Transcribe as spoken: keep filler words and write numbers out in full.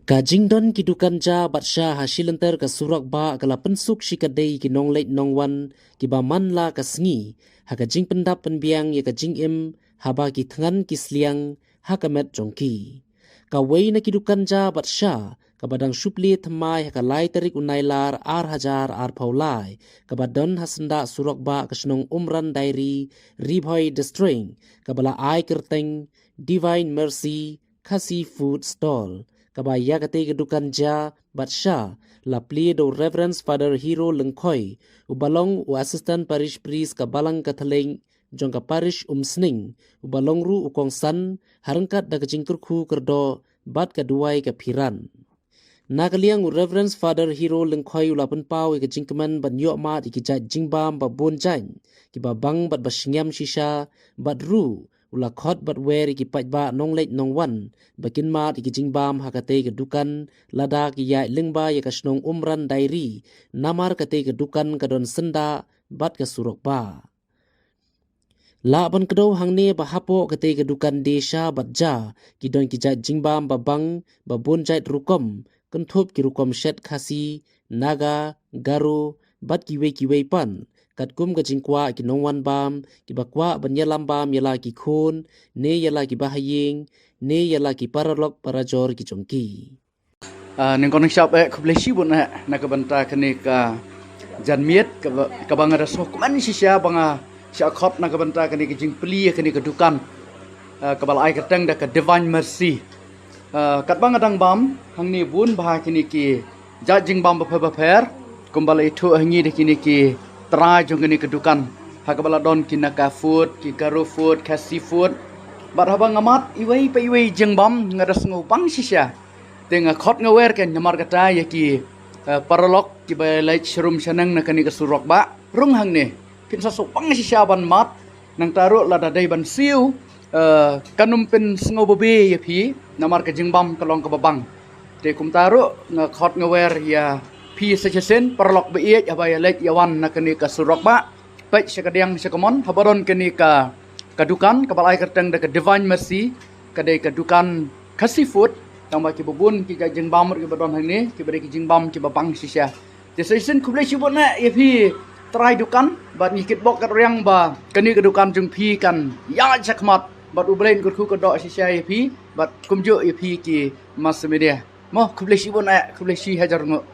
Ka jingdon ki dukan ja bad sha ha shilynter ka surok bah ka la pynsuk shikatdei ki nongleit nongwan kiba man la ka sngi ha ka jingpyndap pynbiang ïa ka jingim haba ki thngan ki sliang ha ka met jong ki. Kawei na ki dukan ja bad sha kaba dang shu plie thymmai ha ka lai tarik u Nailar ar hajar arphew lai, kaba don ha syndah surok bah ka shnong Umran Diary, Ri Bhoi District, kaba la ai kyrteng Divine Mercy Khasi Food Stall, kaba ïa katei ka dukan ja bad sha la plie da u Reverend Father Hero Lyngkhoi, uba long u Assistant Parish Priest ka Balang Katholik jong ka Parish Umsning, uba long ruh u kongsan ha ryngkat da ka jingkyrkhu kyrdoh bad ka duwai ka phiran. Na ka liang u Reverend Father Hero Lyngkhoi u la pynpaw ïa ka jingkmen ban ïoh mad ïa ki jait jingbam ba bun jait kiba bang bad ba shngiam shisha, bad ruh u la khot bad wer ïa ki paidbah nongleit nongwan ba kin mad ïa ki jingbam ha katei ka dukan lada ki ïaid lyngba ïa ka shnong Umran Diary, namar katei ka dukan ka don syndah bad ka surok bah. Lah ban kdew hangne ba hapoh katei ka dukan de sha bad ja ki don ki jait jingbam ba bang ba bun jait rukom, kynthup ki rukom shet Khasi, Naga, Garo bad kiwei kiwei pat, katkum ka jingkwah ki nongwan bam kiba kwah ban ïalam bam ïa la ki khun ne ïa la ki bahaïing ne ïa la ki paralok parajor ki jong ki. Ah, nyngkong nyngshap eh khublei shibun eh na ka bynta kane ka janmiet kaba, kaba nga da sngewkmen shisha ba nga shah khot na ka bynta kane ka jingplie kane ka dukan, ah, kaba la ai kyrteng da ka Divine Mercy. Ah, katba nga dang bam hangne bun bha kine ki jait jingbam bapher bapher, kumba la ithuh ha ngi da kine ki trai jong kane ka dukan, ha kaba la don ki Naga food, ki Garo food, Khasi food. Bad haba nga mad iwei pa iwei jingbam nga da sngew bang shisha. Te nga khot nga wer kein namar kata ïa ki, eh, paralok kiba leit sharum shaneng na kane ka surok bah rung hangne phin sa sngewbang shisha ban mad. Nangta ruh lada dei ban siew, eh, kan ym pynsngew babe ïa phi namar ka jingbam ka long kaba bang. Te kumta ruh nga khot nga wer ïa phi sa shisien paralok ba ïeit haba ïa leit ïa wan na kane ka surok bah, peit sha ka diang sha ka mon haba don kane ka, ka dukan kaba la ai kyrteng da ka Divine Mercy, ka dei ka dukan Khasi food, tangba kiba bun ki jait jingbam ruh kiba don hangne kiba dei ki jingbam kiba bang shisha. Te sa shisien khublei shibun eh ïa phi trai dukan, bad ngi kitbok kitrwiang ba kane ka dukan jong phi kan ïaid shakhmat, bad U Blei un kyrkhu kyrdoh shisha ïa phi bad kumjuh ïa phi ki mass media. Mo, khublei shibun eh, khublei shihajar nguh.